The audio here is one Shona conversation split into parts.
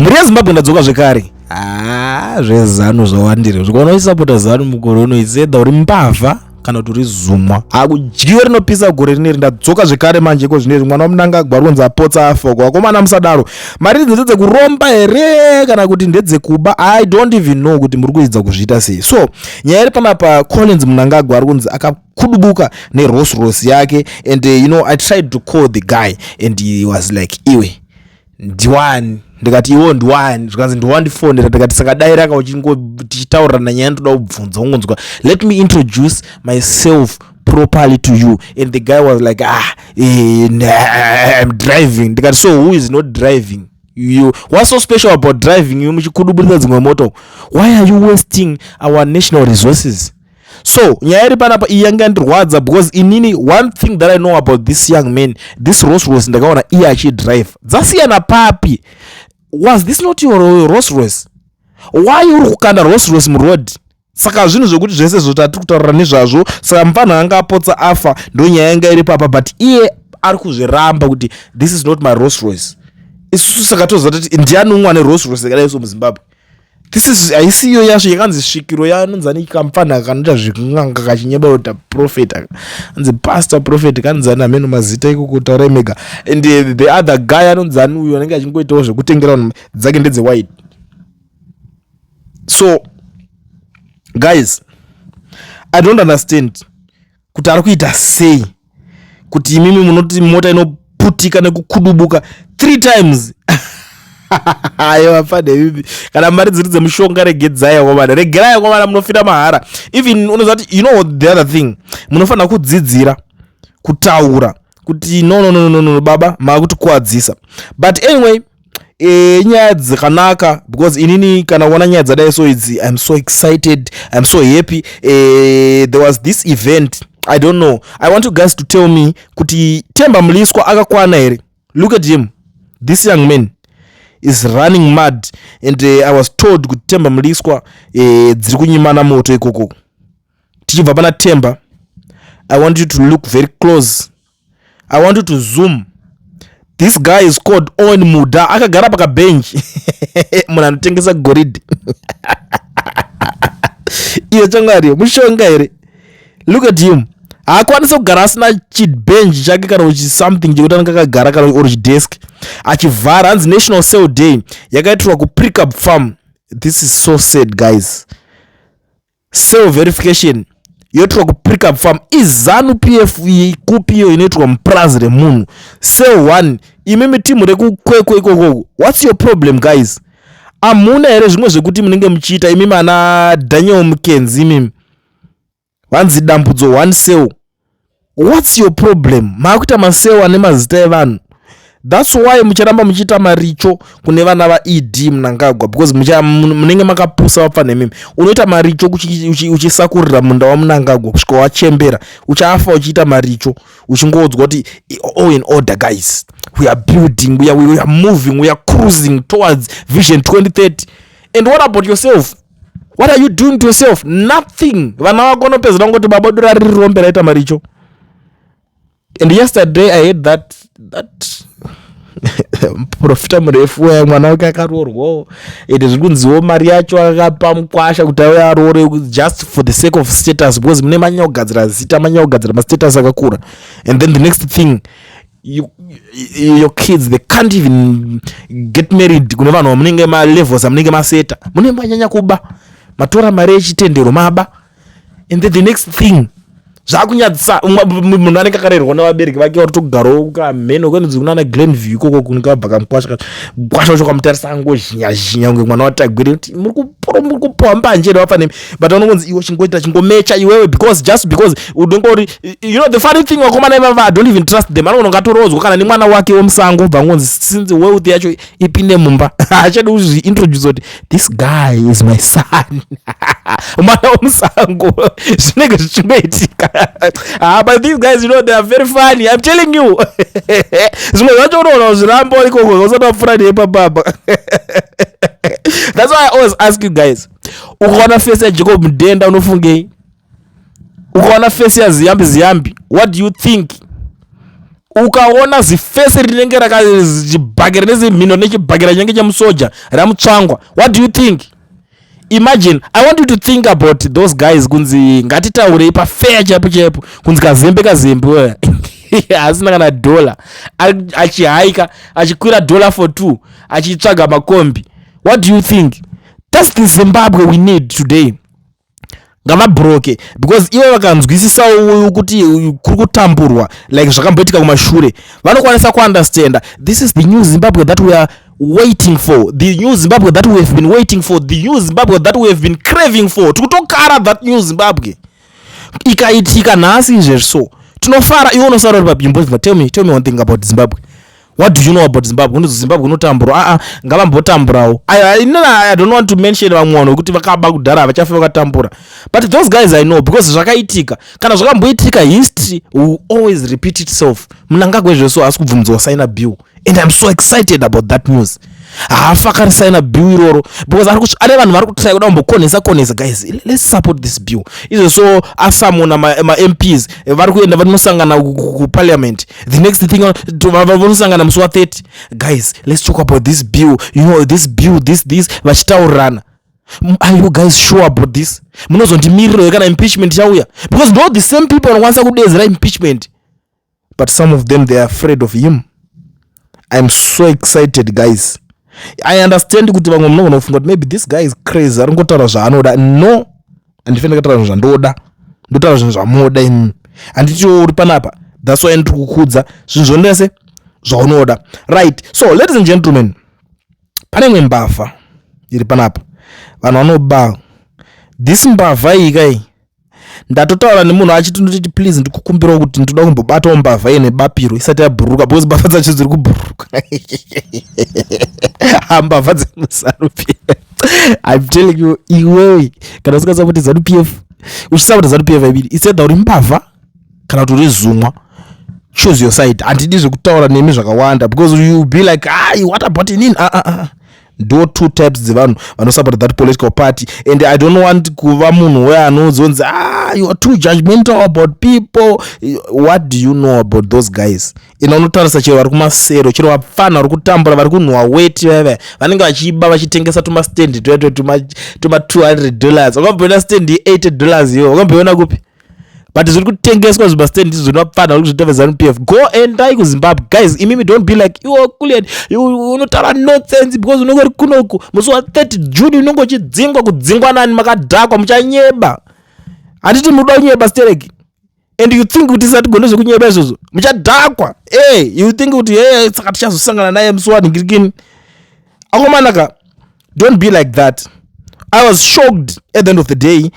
Mhuri yeZimbabwe, ndadzoka zvekare. Ah, zveZanu zvawandire. Zvikaona uchisapota Zanu mukore uno, it's either uri mbavha kana kuti uri zumwa. Hakudyiwe rinopisa gore rineri. Ndadzoka zvekare manje iko zvinezvi. Mwana waMunangagwa ari kunzi apotsa afoko. Vakomana, musadaro. Mari idzi ndedzekuromba here kana kuti ndedzekuba? I don't even know kuti muri kuidza kuzviita sei. So nyaya iri panapa, Collins Munangagwa ari kunzi akakudubuka neRolls Royce yake, and I tried to call the guy and he was like, "Iwe ndiwani?" Ndikati, "Iwo ndiwani?" Zvikanzi, "Ndiwandifonera." Ndikati, "Saka dai raka tichitaurirana nyaya ndoda kubvunza ungonzwa. Let me introduce myself properly to you." And the guy was like, "Ah, I'm driving." Ndikati, "So who is not driving you? What's so special about driving you muchikuduburisa dzimwe moto? Why are you wasting our national resources?" So nyaya iri panapa iyi yanga yandirwadza because inini, one thing that I know about this young man, this Rolls Royce ndakaona iye achidrive. Dzasiyana papi? Was this not your Rolls Royce? Why uri kukanda Rolls Royce muroad? Saka zvinhu zvekuti zvese zvoti atiri kutaurira nezvazvo. Saka mufanha anga apotsa afa, ndo nyaya yanga iri papa, but iye ari kuzviramba kuti, "This is not my Rolls Royce." Isusu saka toziva kuti ndiani umwe ane Rolls Royce yakadai so muZimbabwe? This is haisiyo yazvo yakanzi svikiro yanonzani kamufana kanoita zvekun'anga kachinyeba kuti prophet, anzi pastor prophet, kanzani ameno mazita ikoko, taurai mega. And the other guy anonzani uyu anenge achingoitawo zvekutengera vanhu, dzake ndedzewhite. So guys, I don't understand kuti ari kuita sei kuti imimi munoti mota inoputika nekukudubuka three times. Aiwa, pane imimi kana mari dziri dzemushonga, regedzai akomana, regerai akomana, munofira mahara. Even unoziva kuti, you know the other thing, munofanira kudzidzira kutaura kuti, "No, no, no, no, no, baba, maakutikuwadzisa." But anyway, nyaya dzakanaka because inini kana kuona nyaya dzadai so idzi, I'm so excited, I'm so happy. There was this event, I don't know, I want you guys to tell me kuti Temba Mliswa akakwana here. Look at him, this young man is running mad, and I was told kuti Temba Mliswa dziri kunyimana moto ikoko. Tichibva pana Temba, I want you to look very close, I want you to zoom. This guy is called Owen Muda, akagara pakabench, munhu anotengesa goridhe. Iyo changwari mushonga here? Look at him, haakwanisi kugara asina chibench chake kana uchi something chekuti anenge akagara kana or chidesk achivhara. Hanzi National Sale Day yakaitirwa kuPrecabe Farm. This is so sad, guys. Sale verification yoitirwa kuPrecabe Farm. IZanu PF kupi iyo inoitirwa mupurazi remunhu? Cell 1, imimi timu rekuKwekwe ikokoko, what's your problem, guys? Hamuna here zvimwe zvekuti munenge muchiita imimi ana Daniel Mckenzi? Imimi vanzi Dambudzo 1 cell, what's your problem? Maakuita macell ane mazita evanhu. That's why mucharamba muchiita maricho kune vana vaED Munangagwa, because munenge makapusa vapfana imimi. Unoita maricho uchisakurira munda waMunangagwa kusvika wachembera, uchafa uchiita maricho, uchingoudzwa kuti, "All in order, guys, we are building, we are moving, we are cruising towards Vision 2030." And what about yourself? What are you doing to yourself? Nothing. Vana vako vanopedzera kungoti, "Baba, dura riri rombe raita maricho." And yesterday I heard that profita murefu waya, mwana wake akaroorwawo, ende zviri kunziwo mari yacho akapa mukwasha kuti auye aroore just for the sake of status, because mune manyanya kugadzira zita, manyanya kugadzira mastatus akakura. And then the next thing, your kids, they can't even get married kune vanhu vamunenge malevels amunenge maseta. Munenge manyanya kuba, matora mari yechitendero, maba. And then the next thing, zvakunyadzisa. Munhu anenge akarerwa nevabereki vake, vari togarawo kamheno kwenzi kunana Glenview ikoko, kunenge kamukwasha. Mukwasha wacho kamutarisa, angozhinya zhinya kunge mwana waTagwere, kuti muri kupuwa mbanje nevafanemi. But vanongonzi, "Iwe chingoita chingomecha iwewe," because just because unongori. You know the funny thing, vakomana ivava, I don't even trust them. Anogona kunge kana nemwana wake wemusango, bva ngonzi since wealth yacho ipinde mumba, achadi kuzviintroduce kuti, "This guy is my son." Mwana wemusango, zvinenge zvichingoitika. Ah, but these guys, they are very funny, I'm telling you. Zvimwe zvacho unoona kuzviramba ikoko usati wapfuura nepapapa. That's why I always ask you guys, ukaona face yaJacob Mudenda unofungei? Ukaona face yaZiyambi Ziyambi, what do you think? Ukaona zifesi rinenge rakachibhakera nezimhino nechibhakera chinenge chemusoja raMutsvangwa, what do you think? Imagine, I want you to think about those guys. Kunzi ngatitaurei pafair chaipo chaipo, kunzi Kazembe, Kazembe weya asina kana dhola, achihaika, achikwira dollar for two, achitsvaga makombi. What do you think? That's the Zimbabwe we need today. Ngavabroke, because ivo vakanzwisisawo kuti kuri kutamburwa like zvakamboitika kumashure, vanokwanisa kuunderstanda. This is the new Zimbabwe that we are waiting for, the new Zimbabwe that we have been waiting for, the new Zimbabwe that we have been craving for. Tikutokara that new Zimbabwe. Ikaitika nhasi izvezvi, so tinofara. Iwe unosara uri pabimbo. Tell me one thing about Zimbabwe. What do you know about Zimbabwe? Unozi Zimbabwe unotambura. Aa, ngavambotamburawo. I don't want to mention vamwe vanhu vekuti vakaba kudhara, havachafi vakatambura, but those guys, I know, because zvakaitika, kana zvakamboitika, history will always repeat itself. Mnangagwa izvezvo asi kubvunzwa saina bill, and I'm so excited about that news. Haafa akarisaina bill iroro, because ane vanhu vari kutry kuda kumbokonesa konesa. Guys, let's support this bill. Izvo so asamona maMPs vari kuenda, vanosangana kuparliament. The next thing, vanosangana musi wa30. "Guys, let's talk about this bill, this bill, this." Vachitaurirana. Are you guys sure about this? Munozondimirirawo kana impeachment chauya? Because ndo the same people vanokwanisa kudezera impeachment, but some of them, they are afraid of him. I'm so excited, guys. I understand kuti vamwe munogona kufunga kuti maybe this guy is crazy, ari ngotaura zvaanoda. No, handifaniri kutaura zvinhu zvandoda, ndotaura zvinhu zvamunoda imi. Handitiwo uri panapa? That's why ndiri kukudza zvinhu zvondese zvaunoda, right? So, ladies and gentlemen, pane imwe mbavha iri panapa, vanhu vanoba. This mbavha iyi kai, ndatotaura nemunhu achiti, ndotiti, "Please, ndikukumbirawo kuti ndoda kumbobatawo mbavha iyi nebapiro isati yabhururuka," because mbavha dzacho dziri kubhururuka, mbavha dzemuZANU PF. I'm telling you, iwewe kana usingasapoti ZANU PF, uchisapota ZANU PF iviri, it's either uri mbavha kana kuti uri zumwa. Choose your side. Handidi zvekutaura nemi zvakawanda, because you be like, "Ai, what about inini?" Ah, ah, ah. Ndo two types dzevanhu vanosupporta that political party, and I don't want kuva munhu we anozonzi, "Ah, you are too judgmental about people." What do you know about those guys? Ina unotarisa chero vari kumasero, chero vapfana vari kutambura, vari kunhuhwa weti, vaiva vanenge vachiba, vachitengesa tumastendi tuyato tuma $200. Wakamboona stendi ye$80 iwo? Wakamboiona kupi? But zviri kutengeswa zvimastendi izvo zvinoapfana vari kuzviita veZANU PF. Go, endai kuZimbabwe, guys. Imimi, don't be like, "Iwo Kulian unotaura nonsense," because unenge uri kunoku musi wa30 June, unenge uchidzingwa. Kudzingwa nani? Makadhakwa, muchanyeba. Handiti munoda kunyeba stereki? And you think kuti satigone zvekunyeba izvozvo? Muchadhakwa. E, you think kuti, "E, saka tichazosangana naye musi wanhingirikini?" Akomanaka, don't be like that. I was shocked at the end of the day,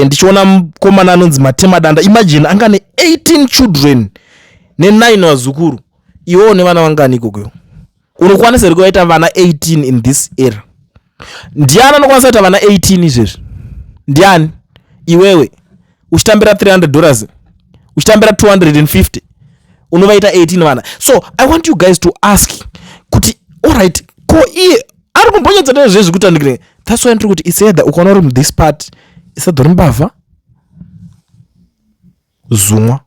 ndichiona mukomana anonzi Matemadanda. Imagine, anga ne18 children ne9 vazukuru. Iwewo nevana vangani ikoko? Unokwanisa here kuvaita vana 18 in this era? Ndiani anokwanisa kuita vana 18 izvezvi? Ndiani? Iwewe uchitambira $300, uchitambira 250, unovaita 18 vana? So I want you guys to ask kuti, alright, ko iye ari kumbonyatsa nezvezvi kuti andikire? That's why ndiri kuti it's either ukaona uri muthis part, it's either uri mbavha, zumwa,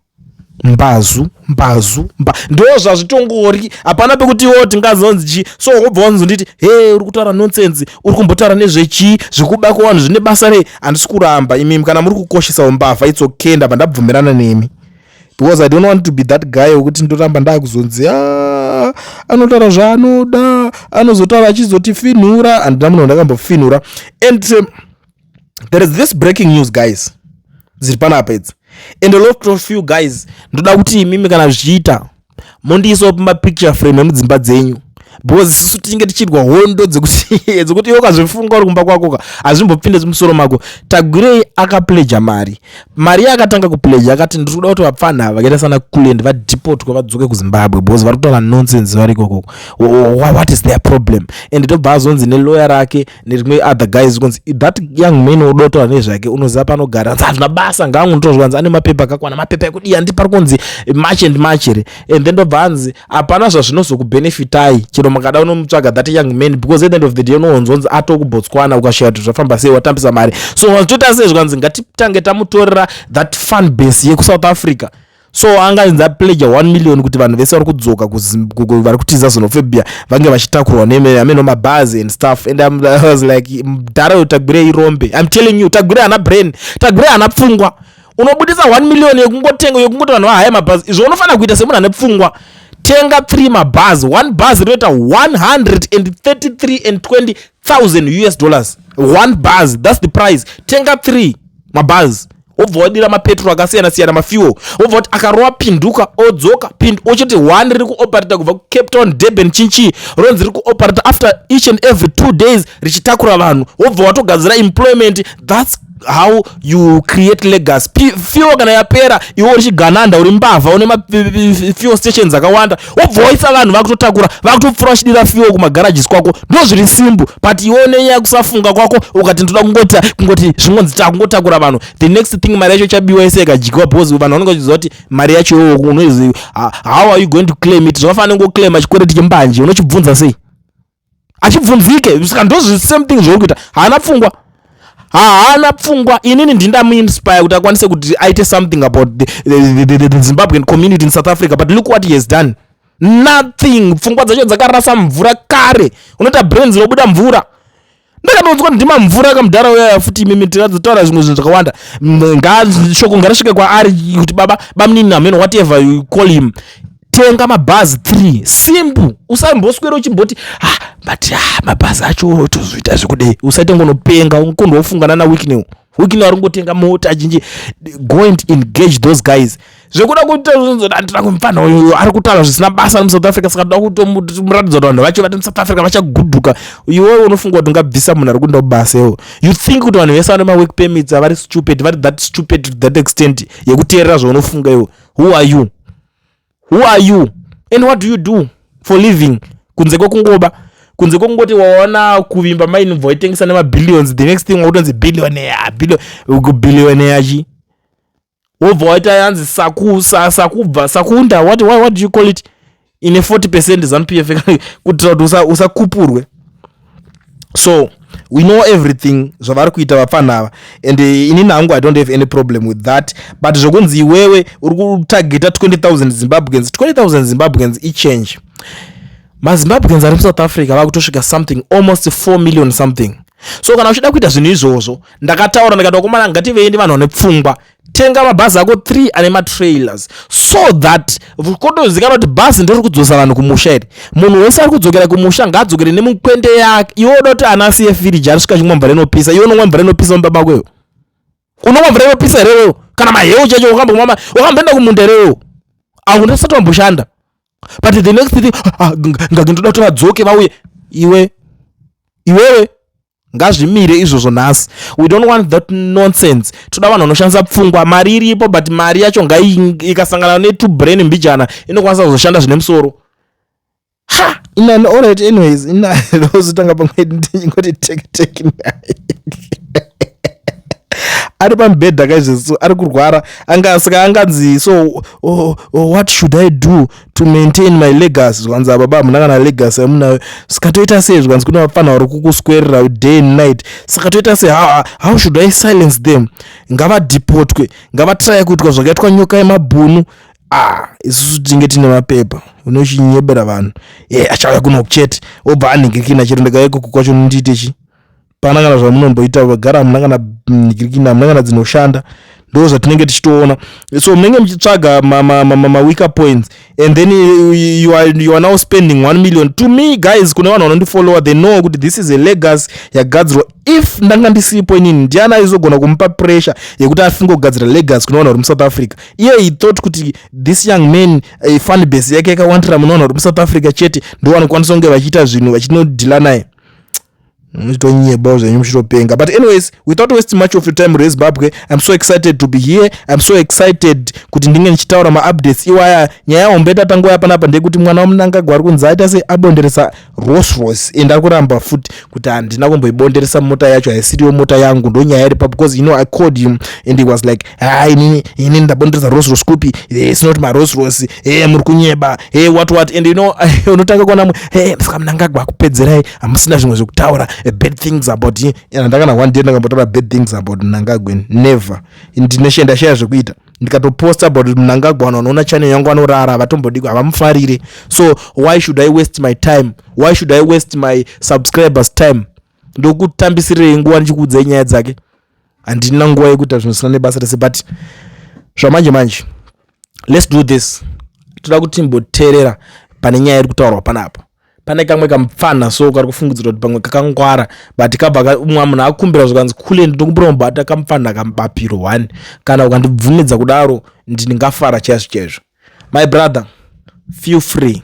mbazu, mbazu, mba, ndo zvazvitongori. Hapana pekuti iwo tingazonzi chii. So wobva wanzonditi, "He, uri kutaura nonsense, uri kumbotaura nezvechii, zvekuba kwevanhu zvine basa rei?" Handisi kuramba imimi kana muri kukoshesa mbavha, it's okay, ndabva ndabvumirana nemi, because I don't want to be that guy wekuti ndoramba ndakuzonzi, "Ah, anotaura zvaanoda, anozotaura achizotifinhura." Handina munhu wandakambofinhura. And there is this breaking news, guys, dziri panapa idzi, and a lot of you guys, ndoda kuti imimi kana zvichiita mundiisawo pamapicture frame emudzimba dzenyu, because isusu tinenge tichirwa hondo dzekuti iwe ukazvifunga uri kumba kwako ka, hazvimbopinde musoro mako. Tagwirei akapleja mari. Mari yaakatanga kupleja, akati, "Ndiri kuda kuti vapfanha vakaita sana Kulend vadhipotwa, vadzoke kuZimbabwe, because vari kutaura nonsense vari ikokoko. What is their problem?" And tobva azonzi neloya rake nerimwe other guys, kunzi, "That young man unoda kutaura nezvake, unoziva panogara?" Anzi, "Hazvina basa, ngaangu ndotozvanzi ane mapepa akakwana." Mapepa ekudii? Handi pari kunzi March and March here? And then ndobva anzi, "Hapana zvazvinozokubhenefitai chero makada unomutsvaga that young man, because at the end of the day unoonzonzi atokuBotswana. Ukashaya kuti zvafamba sei, watambisa mari." So zvitoita sei? Zvikanzi, "Ngatitange tamutorera that fan base yekuSouth Africa." So anganzi apledge 1 million kuti vanhu vese vari kudzoka, vari kutiza xenophobia, vange vachitakurwa neameno mabhazi and stuff. And I was like, mudhara, Tagwirei irombe. I'm telling you, Tagwirei hana brain, Tagwirei hana pfungwa. Unobudisa 1 million yekungotenga, yekungoti vanhu vahaya mabhazi. Izvo unofanira kuita semunhu ane pfungwa, tenga 3 mabhazi. One bhazi rinoita 133 and 20 000 US dollars, one bhazi. That's the price. Tenga 3 mabhazi, wobva wadira mapetrol akasiyana siyana, mafuel, wobva kuti akarova pinduka, odzoka pindu, uchiti one riri kuoperata kubva kuCape Town, Durban, chinchi, ronzi riri kuoperata after each and every 2 days richitakura vanhu, wobva watogadzira employment. That's how you create legacy. Fuel kana yapera, iwe uri chigananda, uri mbavha, une mafuel stations akawanda, wobva waisa vanhu vakutotakura, vakutopfuura vachidira fuel kumagarajis kwako. Ndo zviri simple. But iwe nenyaya yekusafunga kwako, ukati ndoda kungoti kungoti zvingonzi takungotakura vanhu, the next thing mari yacho chabiwa yese, ikadyiwa, because vanhu vanenge vachiziva kuti mari yacho iwowo unoizi, how are you going to claim it? Zvakafanana nengoclaima chikwereti chembanje, unochibvunza sei? Achibvunzike. Saka ndozvi same thing zvauri kuita. Haana pfungwa, haana pfungwa. Inini ndindamuinspire kuti akwanise kuti aite something about the Zimbabwean community in South Africa, but look what he has done. Nothing. Pfungwa dzacho dzakarasa mvura kare. Unoita brains inobuda mvura. Ndakatodzwa kuti ndima mvura kamudhara uyaya futi. Imimi tirazotaura zvimwe zvinhu zvakawanda. Shoko ngarisvike kwaari kuti baba, bamunini, hameno, whatever you call him, tenga mabhazi 3, simple. Usamboswera uchimboti, ah, but ah, mabhazi acho tozoita zvekudei. Usaite ngonopenga unkondofunga nana Wicknell. Wicknell ari kungotenga mota zhinji. Go and engage those guys. Zvekuda kuita mufana uyu ari kutaura zvisina basa muSouth Africa, saka toda kutomuratidza kuti vanhu vacho vari muSouth Africa vachaguduka. Iwewe unofunga kuti ungabvisa munhu ari kuenda kubasa iwo? You think kuti vanhu vese vane mawork permits vari stupid, vari that stupid to that extent yekuteerera zvaunofunga iwe? Who are you? Who are you and what do you do for living, kunze kwekungoba, kunze kwekungoti waona kuvimba maini, bva waitengesa nemabillions, the next thing wakutonzi billionaire, billionaire chi, wobva waita yanzi sakubva sakunda, what do you call it, ine 40% ZANU PF, kuitira kuti usakupurwe. So we know everything zvavari kuita vapfana ava, and inini hangu I don't have any problem with that. But zvokunzi iwewe uri kutargeta 20 000 Zimbabweans, 20 000 Zimbabweans ichange. MaZimbabweans ari muSouth Africa vakutosvika something almost 4 million something. So kana uchida kuita zvinhu izvozvo, ndakataura ndikati, vakomana, ngativei vanhu vane pfungwa. Tenga mabhazi ako 3 ane matrailers, so that kotozikanwa kuti bhazi ndori kudzosa vanhu kumusha iri. Munhu wese ari kudzokera kumusha ngaadzokere nemukwende yake. Iwe uda kuti ana asiye firiji, arisvika chimwa mvura inopisa. Iwe unomwa mvura inopisa mumba makweyo? Unomwa mvura inopisa herewewo? Kana maheu chacho wakamboenda kumunda herewewo? Aundasati wamboshanda. But the next thing, ah, ngake ndoda kuti vadzoke vauye. Iwe, iwewe, ngazvimire izvozvo nhasi. We don't want that nonsense. Toda vanhu vanoshandisa pfungwa. Mari iripo, but mari yacho ngai ikasangana netubrain mbijana, inokwanisa kuzoshanda zvine musoro. Ha, inani. Alright, anyways, inozotanga pamwe ndingoti teke teke naye ari pamubhedha kaizvezvo, ari kurwara anga, saka anganzi, "So oh, what should I do to maintain my legacy?" Zvikanzi, "Baba, hamuna kana legacy yamunayo. Saka toita sei?" Zvikanzi, "Kuna vapfana vari kukuswerera day and night. Saka toita sei? How should I silence them?" Ngavadhipotwe, ngavatraya kuitwa zvakaitwa nyoka yemabhunu. Ah, isusu tinge tine mapepa, unochinyebera vanhu e achauya kuno chete, obva anhingirikina chero. Ndikauya ikoko kwacho, nondiite chi? Pana kana zvamunomboita vagara, hamuna kana nhingirikina, hamuna kana dzinoshanda. Ndo zvatinenge tichitoona. So munenge muchitsvaga maweaker points, and then you are now spending 1 million. To me, guys, kune vanhu vanondifollowa, they know kuti this is a legacy yagadzirwa. If ndanga ndisipo inini, ndiani aizogona kumupa pressure yekuti afunge kugadzira legacy kune vanhu vari muSouth Africa? Iye he thought kuti this young man, fan base yake yakawandira mune vanhu vari muSouth Africa chete, ndo vanokwanisa kunge vachiita zvinhu vachinodhila naye. Muchitonyeba zvenyu, muchitopenga. But anyways, without wasting much of your time, reZimbabwe, I'm so excited to be here. I'm so excited kuti ndinge ndichitaura maupdates iwaya. Nyaya hombe tatangoya panapa ndeyekuti mwana waMunangagwa ari kunzi aita sei, abonderesa Rolls Royce, and ari kuramba futi kuti handina kumboibonderesa mota yacho, haisiriyo mota yangu. Ndo nyaya iripa, because I called him and he was like, "Ha, inini ndabonderesa Rolls Royce kupi? It's not my Rolls Royce. Hey, muri kunyeba. Hey, what what?" And unotanga kuona, hey, saka Munangagwa akupedzerai, hamusina zvimwe zvekutaura bad things about him. Ndakana one day ndakambotaura bad things about Mnangagwa? Never. Ndineshenda shaya zvekuita. Ndikatoposta about Mnangagwa, vanhu vanoona channel yangu vanorara, havatombodi, havamufarire. So why should I waste my time? Why should I waste my subscribers' time? Ndokutambisirei nguva ndichikuudzai nyaya dzake? Handina nguva yekuita zvinhu zvisina nebasa rese. But zvamanje manje, let's do this. Toda kuti timboteerera pane nyaya iri kutaurwa panapa. Pane kamwe kamupfanha so kari kufungidzira kuti pamwe kakangwara, but kabva umwe munhu akumbira zvikanzi, "Kule, ndinokumbira mubata kamupfanha kamubapiro 1. Kana ukandibvumidza kudaro, ndingafara chaizvo chaizvo." My brother, feel free.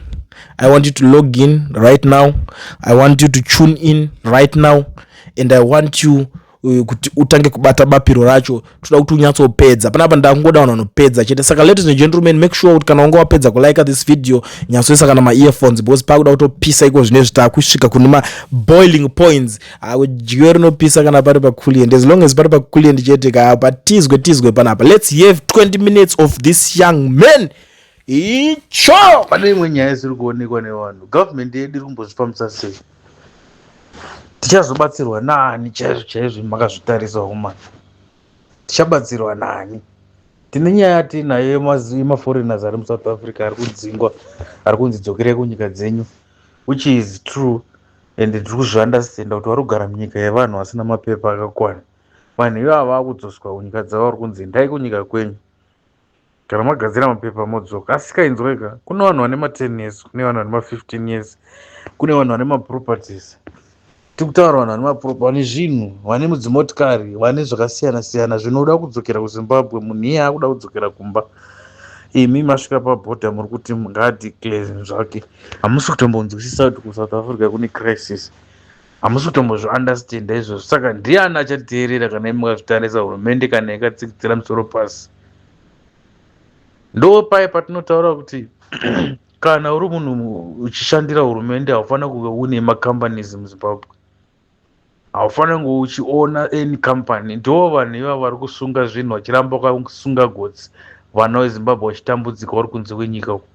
I want you to log in right now. I want you to tune in right now, and I want you kuti utange kubata bapiro racho. Toda kuti unyatsopedza panapa. Ndakungoda vanhu vanopedza chete. Saka ladies and gentlemen, make sure kuti kana wanga wapedza kulike this video, nyatsoisa kana maearphones, because pakuda kutopisa iko zvinezvi. Taakusvika kune maboiling points. Dyiwe rinopisa kana pari paCulliant. As long as pari paCulliant chete, ka tizwe tizwe panapa. Let's have 20 minutes of this young man. Icho. Pane imwe nyaya isiri kuonekwa nevanhu. Gavhumendi yedu iri kumbozvifambisa sei? Tichazobatsirwa naani chaizvo chaizvo? Makazvitarisa umana, tichabatsirwa naani? Tine nyaya yatiinayo yemaforeigners ari muSouth Africa, ari kudzingwa, ari kunzi dzokerei kunyika dzenyu, which is true, and tiri kuzviunderstanda kuti vari kugara munyika yevanhu vasina mapepa akakwana. Vanhu ivava vakudzoswa kunyika dzavo, vari kunzi endai kunyika kwenyu, kana magadzira mapepa modzoka. Asi kainzweka, kune vanhu vane ma10 years, kune vanhu vane ma15 years, kune vanhu vane maproperties. Tiri kutaura vanhu vane maproperty, vane zvinhu, vane mudzimotikari, vane zvakasiyana siyana zvinoda kudzokera kuZimbabwe. Munhu iye akuda kudzokera kumba, imi masvika pabhodha muri kuti ngaadeclare zvinhu zvake. Hamusi kutombonzwisisa kuti kuSouth Africa kune crisis. Hamusi kutombozviunderstanda izvozvo. Saka ndiani achateerera kana imi makazvitarisa? Hurumende kana yakatsikitsira musoro pasi, ndo pai patinotaura kuti kana uri munhu uchishandira hurumende, haufanira kunge une macompanies muZimbabwe, haufanira kunge uchiona any company. Ndo vanhu ivavo vari kusunga zvinhu, vachiramba vakasunga gotsi, vana veZimbabwe vachitambudzika vari kunze kwenyika uko.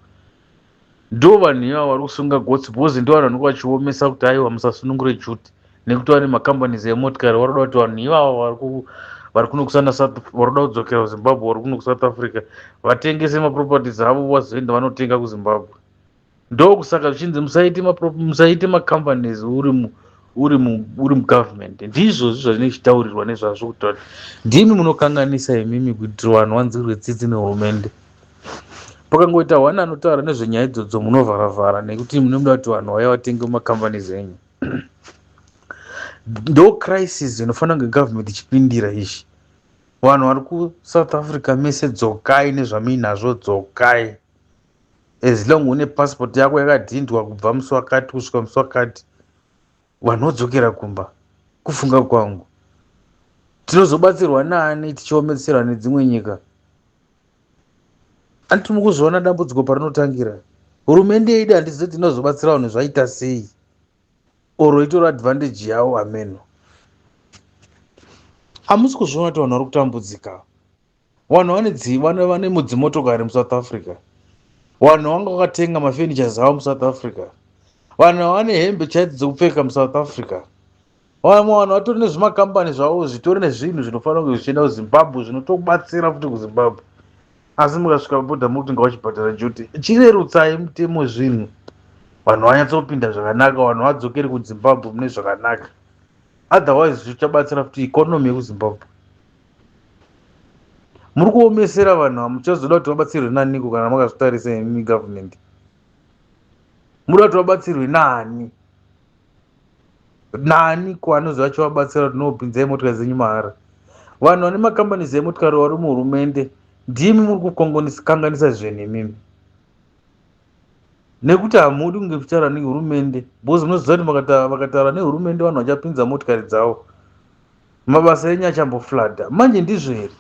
Ndo vanhu ivavo vari kusunga gotsi, because ndo vanhu vanenge vachiomesa kuti aiwa, musasunungure duty, nekuti vane macompanies emotikari. Vari kuda kuti vanhu ivavo vari kuno kusana, vari kuda kudzokera kuZimbabwe, vari kuno kuSouth Africa, vatengese maproperties avo, vazoenda vanotenga kuZimbabwe. Ndokusaka zvichinzi musaite macompanies uri mugovernment. Ndizvozvi zvazvinenge zvichitaurirwa nezvazvo, kuti ndimi munokanganisa imimi kuitira vanhu vanzwirwe tsitsi nehurumende. Pakangoita one anotaura nezvenyaya idzodzo, munovharavhara, nekuti munoda kuti vanhu vauya vatenge mumacompanies enyu. Ndo crisis inofanira kunge government ichipindira izvi. Vanhu vari kuSouth Africa mese, dzokai nezvamuinazvo, dzokai. As long une passport yako yakadhindwa kubva musi wakati kusvika musi wakati, vanhu vodzokera kumba. Kufunga kwangu, tinozobatsirwa naani tichiometserwa nedzimwe nyika? Anditi mukuzviona dambudziko parinotangira? Hurumende yedu, handizivi kuti inozobatsira vanhu zvaita sei, oro itori advantage yavo ameno. Hamusi kuzviona kuti vanhu vari kutambudzika? Vanhu vane mudzimotokari muSouth Africa, vanhu vanga vakatenga mafurnitures avo muSouth Africa, vanhu vane hembe chaidzo dzekupfeka muSouth Africa, vamwe vanhu vatori nezvimakambani zvavo zvitori nezvinhu zvinofanira kunge zvichienda kuZimbabwe, zvinotobatsira futi kuZimbabwe. Asi mukasvika pabhodha mukuti ngavachibhadhara duty. Chirerutsai mutemo wezvinhu, vanhu vanyatsopinda zvakanaka, vanhu vadzokere kuZimbabwe mune zvakanaka. Otherwise zvichabatsira futi economy yekuZimbabwe. Muri kuomesera vanhu, hamuchazoda kuti vabatsirwe naniko? Kana makazvitarisa imi government, muda kuti vabatsirwe nani? Nani ko anoziva achivabatsira kuti nopinzai motikari dzenyu mahara? Vanhu vane macompanies emotikari vari muhurumende, ndimi muri kukanganisa zvinhu imimi, nekuti hamudi kunge muchitaura nehurumende, because munoziva kuti vakataura nehurumende, vanhu vachapinza motikari dzavo, mabasa enyu achamboflooda. Manje ndizvo here?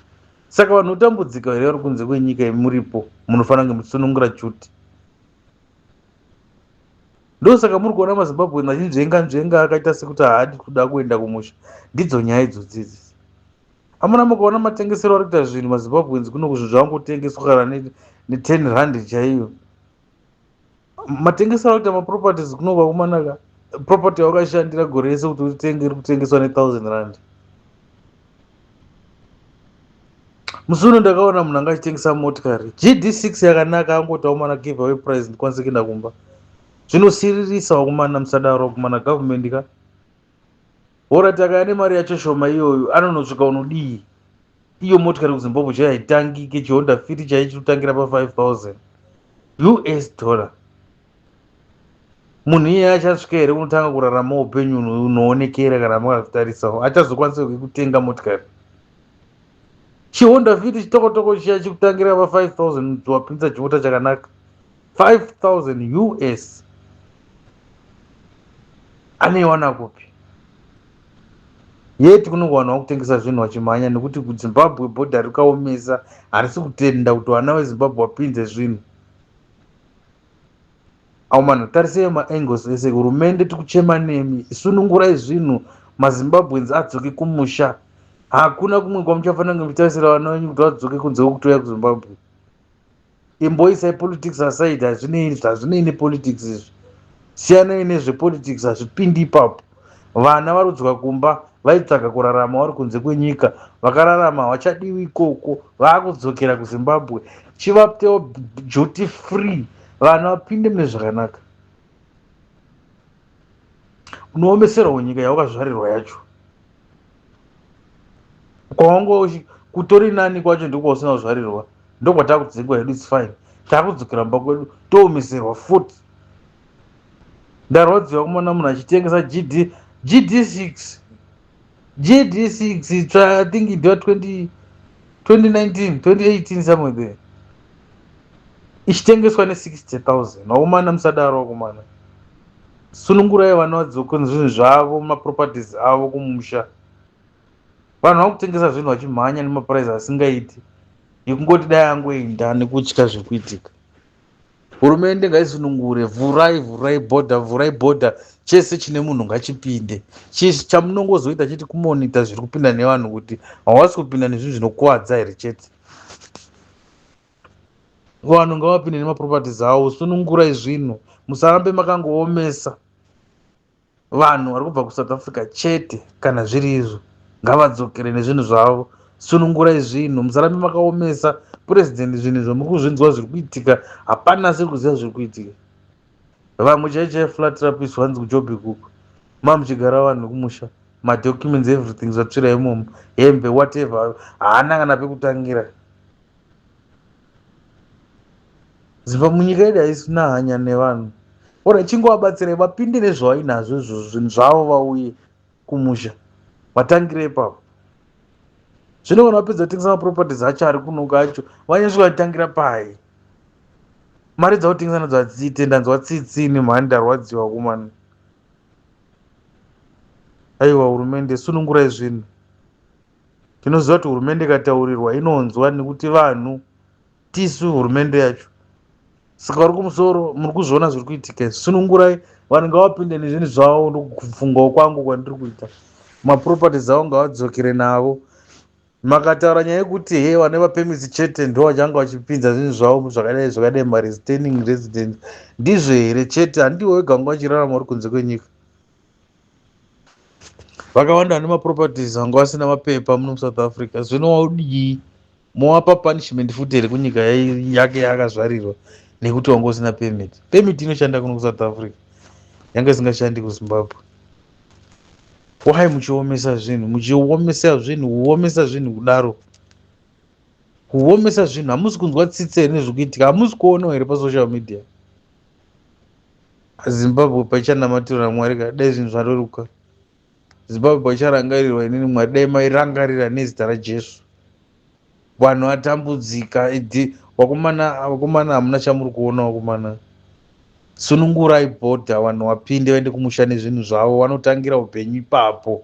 Saka vanhu votambudzika here vari kunze kwenyika? Muripo munofanira kunge muchisunungura duty. Ndosaka muri kuona maZimbabwe achinzvenga nzvenga, akaita sekuti haadi kuda kuenda kumusha. Ndidzo nyaya idzodzi idzi. Amuna mukaona matengesero ari kuita zvinhu maZimbabweans kuno, zvinhu zvavangotengeswa kana ne10 rand chaiyo. Matengesero ari kuita maproperties kuno, vakumanaka, property yawakashandira gore rese kuti utenge iri kutengeswa ne1000 rand. Musi uno ndakaona munhu anga achitengesa motikari GD6 yakanaka, angoti aumana give away price, ndikwanise kuenda kumba. Zvinosiririsa wakumana, musadaro wakumana, government ka. Orati akaya nemari yacho shoma iyoyo, anonosvika unodii? Iyo motikari kuZimbabwe chaiyo haitangike. ChiHonda Fit chaicho chinotangira pa5000 US dollar. Munhu iyeye achasvika here unotanga kurarama upenyu unoonekera? Kana makazvitarisawo, achazokwanisa kutenga motikari? ChiHonda Fit chitokotoko chiya chikutangira pa5000, wapinza chimota chakanaka, 5000 US, anoiwana kupi? Yeti kunonge vanhu vakutengesa zvinhu vachimhanya nekuti kuZimbabwe bhodha rikaomesa, harisi kutenda kuti vana veZimbabwe vapinze zvinhu. Aumana, tarisei maangles ese. Hurumende, tikuchema nemi, sunungurai zvinhu, maZimbabweans adzoke kumusha. Hakuna kumwe kwamuchafanira kunge muchitarisira vana venyu kuti vadzoke kunze kwekutouya kuZimbabwe. Imboisai politics aside, hazvinei nepolitics izvi, siyanai nezvepolitics, hazvipindi ipapo. Vana vari kudzoka kumba, vaitsvaga kurarama vari kunze kwenyika, vakararama, havachadiwi ikoko, vaakudzokera kuZimbabwe. Chivapewo duty free, vanhu vapinde mune zvakanaka. Unoomeserwawo nyika yawakazvarirwa yacho kwawanga kutori nani kwacho, ndokwausina kuzvarirwa, ndokwatakudzingwa hedu. It's fine, takudzokera mumba kwedu, toomeserwa futi. Ndarwadziwa kumona munhu achitengesa GD GD6, GD6 itsva, I think ndiwa 2019, 2018, somewhere there, ichitengeswa ne60 000. Vakomana, musadaro vakomana, sunungurai vana vadzoke zvinhu zvavo, maproperties avo kumusha. Vanhu vakutengesa zvinhu vachimhanya nemaprice asingaiti, nekungoti dai angoenda nekutya zvekuitika. Hurumende ngaisunungure, vhurai, vhurai bhodha, vhurai bhodha, chese chine munhu ngachipinde. Chamunongozoita chiti kumonita zviri kupinda nevanhu, kuti havasi kupinda nezvinhu zvinokuvadza here chete. Vanhu ngavapinde nemaproperties avo. Sunungurai zvinhu, musarambe makangoomesa. Vanhu vari kubva kuSouth Africa chete, kana zviri izvo, ngavadzokere nezvinhu zvavo. Sunungurai zvinhu, musarambe makaomesa. Purezidendi, zvinhu izvo muri kuzvinzwa zviri kuitika, hapana asiri kuziva zviri kuitika. Vamwe chai chai flat rapiswa, hanzi kuJoburg uko mamuchigara vanhu kumusha, madocuments, everything zvatsvira imomo, hembe, whatever, haana kana pekutangira. Ziva munyika yedu haisina hanya nevanhu. Ora chingovabatsirai vapinde nezvavainazvo izvozvo, zvinhu zvavo, vauye kumusha, vatangire ipapo. Zvino kana vapedza kutengesa maproperties acho ari kunoka acho, vanyasvika vatangira pai? Mari dzakutengesa nadzo hadziite. Ndanzwa tsitsi nemhani, ndarwadziwa kumani. Aiwa, hurumende, sunungurai zvinhu. Tinoziva kuti hurumende ikataurirwa inonzwa, nekuti vanhu tisu hurumende yacho. Saka vari kumusoro, muri kuzviona zviri kuitika, sunungurai vanhu, ngavapinde nezvinhu zvavo. Ndokufungawo kwangu kwandiri kuita, maproperties avo ngavadzokere navo. Makataura nyaya yekuti he, vane mapermits chete ndo vachanga vachipinza zvinhu zvavo, zvakadai zvakadai, mareturning resident, ndizvo here chete? Handiwo wega vanga vachirarama uri kunze kwenyika. Vakawanda vane maproperties vanga vasina mapepa muno muSouth Africa. Zvino waudii? Mowapa punishment futi here kunyika yake yaakazvarirwa nekuti wanga usina permit? Permit inoshanda kuno kuSouth Africa, yanga isingashandi kuZimbabwe. Why muchiomesa zvinhu, muchiomesa zvinhu, kuomesa zvinhu kudaro, kuomesa zvinhu? Hamusi kunzwa tsitsi here nezviri kuitika? Hamusi kuonawo here pasocial media? Zimbabwe paichanamatirwa naMwari ka, dai zvinhu zvareruka. Zimbabwe paicharangarirwa, inini Mwari dai mairangarira nezita raJesu. Vanhu vatambudzika. Vakomana, vakomana, hamuna chamuri kuona. Vakomana, sunungurai bhodha, vanhu vapinde, vaende kumusha nezvinhu zvavo, vanotangira upenyu ipapo.